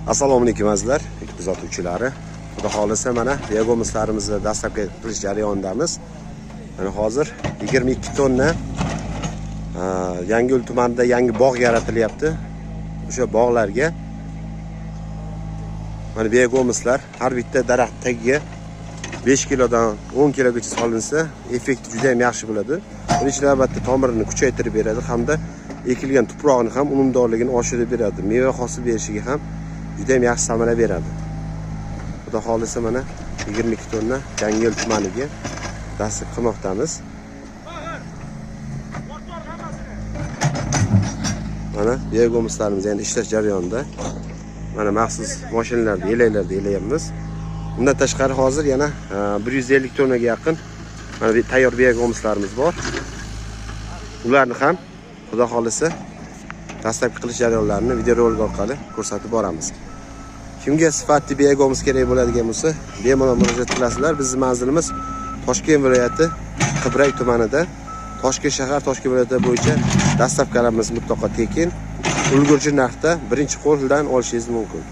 Assalomu alaykum azizlar, YouTube kuzatuvchilari. Xudo xohlasa, mana biogumuslarimizni dastlabki qilish jarayonidamiz. Mana hozir 22 tonna Yangiyo'l tumanida yangi bog' yaratilyapti. O'sha bog'larga mana biogumuslar har bitta daraxt tagiga 5 kilodan 10 kilogacha solinsa, effekti juda ham yaxshi bo'ladi. Birinchi navbatda tomirini kuchaytirib beradi hamda ekilgan tuprog'ini ham unumdorligini oshirib beradi. Meva hosil berishiga ham juda ham yaxshi samara beradi. Xudo xohlasa, mana 22 tonna Yangiyo'l tumaniga dastlab qilmoqdamiz. Mana biogumuslarimiz endi ishlash jarayonida. Mana maxsus mashinalarda, elaklarda elayapmiz. Undan tashqari hozir yana 150 tonnaga yaqin mana bu tayyor biogumuslarimiz bor. Ularni ham Xudo xohlasa dastlabki qilish jarayonlarini videorolik orqali ko'rsatib boramiz. Kimga sifatli biogumus kerak bo'ladigan bo'lsa, bemalol murojaat qilasizlar. Bizning manzilimiz Toshkent viloyati Qibray tumanida. Toshkent shahar, Toshkent viloyati bo'yicha dastavkalarimiz mutlaqo tekin. Ulgurji narxda birinchi qo'ldan olishingiz mumkin.